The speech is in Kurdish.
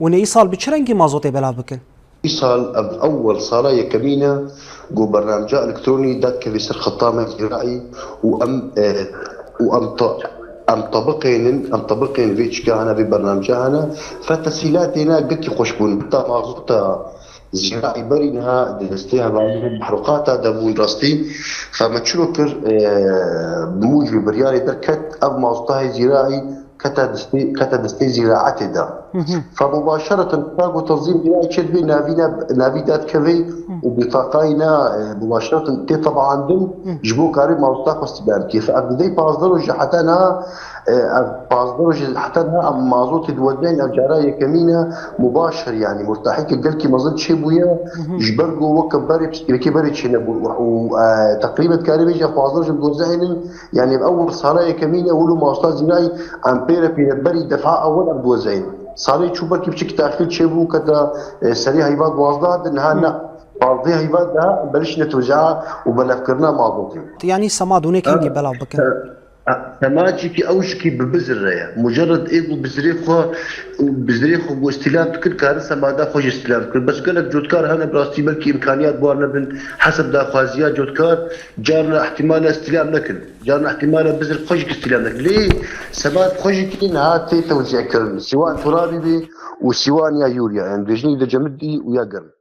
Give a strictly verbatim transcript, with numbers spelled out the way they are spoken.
Hûn ê îsal bi çi rengî mazotê belav bikin? Îsal ev ewel sala yekemîn e ku bernamca elektronî derkeve ser xitama zîraî û em e, û em ta- em tebiqênin, em tebiqên vê çika hene, vê bernamca hene. Fe tesîlatê ne gelkî xweş bûn. Heta mazota zîraî berî niha di destê hevalên mehruqata de bûn rastî. Fe me çilo kir, e, bi mûjî biryarê derket, ev mazotahê zîraî kete destê, kete destê zîraetê de. Fe mubaşereten ka ku tenzîm zîraî çêdibê navî ne, navî dadkevê û bitaqayî ne, e, mubaşereten tê tebaandin ji bo karê mazota xwe stîdar bike. Fe ev didey pazdeh rojê heta niha, e, ev pazdeh rojê heta niha em mazotê diwedinên, ev cara yekemîn e mubaşer, yanî murtahîke gelkî mezin çêbûye, ji ber ku weke berê piştgirêkê berê çênebû û, e, teqrîben dikarê bêje pazdeh rojê diwezeynin, yanî ev ewil sala yekemîn e wilo mazota zîraî em pêre pêre berî defa ewil em diwezeynin. Salê çû belkî piçik taxîr çêbû kete, e, serê heyva duwazdeh de, niha ne. Pazdeh heyva de em berişine tewzea û belevkirina mazotê. Yanî sema dûnê kengî belav bikin? Sema çîkî ew jikî bi bizir re ye. Mucerred ê ku bizirê xwe û bizirê xwe ku îstîlaf dikin, karin semada xwe jî îstîlaf dikin. Bes gelek cotkar hene bi rastî belkî îmkaniyat bi wan nebin. Heseb daxwaziya cotkar, carna ihtimal e îstîlaf nekin. Carna ihtimal e bizir xwe jî îstîlaf nekin. Lê sema xwe jî kî niha tê tewzîekirin. Siwa turabî bê û siwa niya yûriya. Yanî dirêjinî de cemidî û ya germ.